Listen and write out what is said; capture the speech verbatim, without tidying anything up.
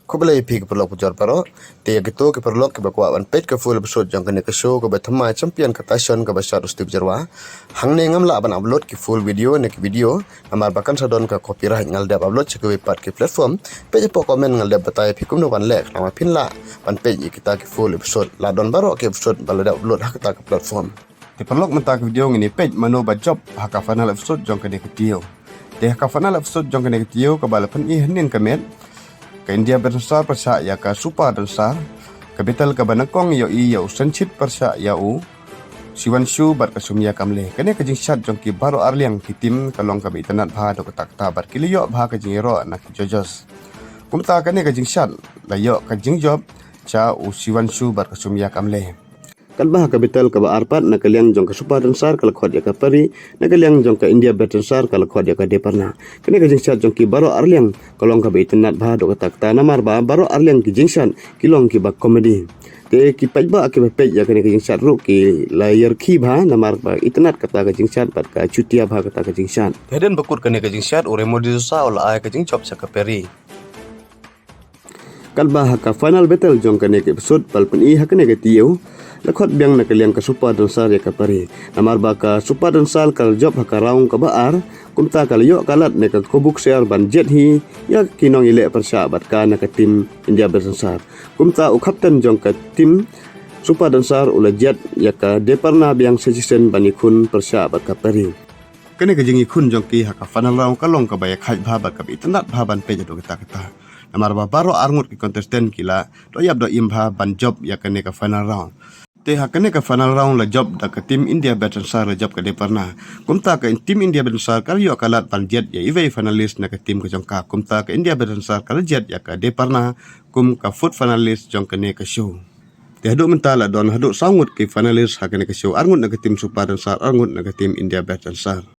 Khublei phi ki paralok pujor baroh. Te ïa kito ki paralok kiba kwah ban peit ka full episode jong kane ka show kaba thymmai champion ka Tyson kaba shad u Steve Jyrwa, hangne ngam lah ban upload ki full video ne ki video, namar ba kan sa don ka copyright, nga la dep upload sha kiwei pat ki platform. Peit hapoh comment nga la dep batai ïa phi kumno ban leh, khnang ba phin lah ban peit ïa kita ki full episode. La don baroh ki episode ba la dep upload ha kata ka platform. Te paralok, mynta ka video ngin ïa peit mano ba jop ha ka final episode jong kane ka taïew. Te ha ka final episode jong kane ka taïew kaba la pyni hynnin ka miet, ka India Battlestar pyrshah ïa ka Super Dance Star. Ka battle kaba nyngkong ïohi ïa u Sanchit pyrshah ïa u Shivanshu bad ka Sumya Kamble. Kane ka jingshad jong ki baroh arliang ki team ka long kaba itynnad bha haduh katta katta bad ki la ïoh bha ka jingïaroh na ki judges. Kumta kane ka jingshad la ïoh ka jingjop sha u Shivanshu bad ka Sumya Kamble. Katba ha ka battle kaba ar pat, na ka liang jong ka Super Dance Star ka la khot ïa ka Pari, na ka liang jong ka India Battlestar ka la khot ïa ka Deparna. Kane ka jingshad jong ki baroh arliang ka long kaba itynnad bha haduh katta katta, namar ba baroh arliang ki jingshad ki long kiba comedy. Te ki paidbah kiba peit ïa kane ka jingshad ruh ki la ïarkhie bha, namar ba itynnad kata ka jingshad bad ka chutia bha kata ka jingshad. Te hadien ba kut kane ka jingshad, u Remo D'Souza u la ai ka jingjop sha ka Pari. Katba ha ka final battle jong kane ka episode ba la pyni ha kane ka taïew, la khot biang na ka liang ka Super Dance Star ïa ka Pari. Namar ba ka Super Dance Star ka la jop ha ka round kaba ar, kumta ka la ïoh ka lad na ka Kobuksier ban jied hi ïa ki nongïaleh pyrshah bad ka na ka team India Battlestar. Kumta u captain jong ka team Super Dance Star u la jied ïa ka Deparna biang sa shisien ban ïakhun pyrshah bad ka Pari. Kane ka jingïakhun jong ki ha ka final round ka long kaba ïakhaid bha bad kaba itynnad bha ban peit haduh katta katta. Namar ba baroh arngut ki contestant ki la doh ïap doh im bha ban jop ïa kane ka final round. Te ha kane ka final round la jop da ka team India Battlestar, la jop ka Deparna. Kumta ka team India Battlestar ka la ïoh ka lad ban jied ïa iwei finalist na ka team ka jong ka. Kumta ka India Battlestar ka la jied ïa ka Deparna kum ka fourth finalist jong kane ka show. Te haduh mynta la don haduh saw ngut ki finalist ha kane ka show, arngut na ka team Super Dance Star, arngut na ka team India Battlestar.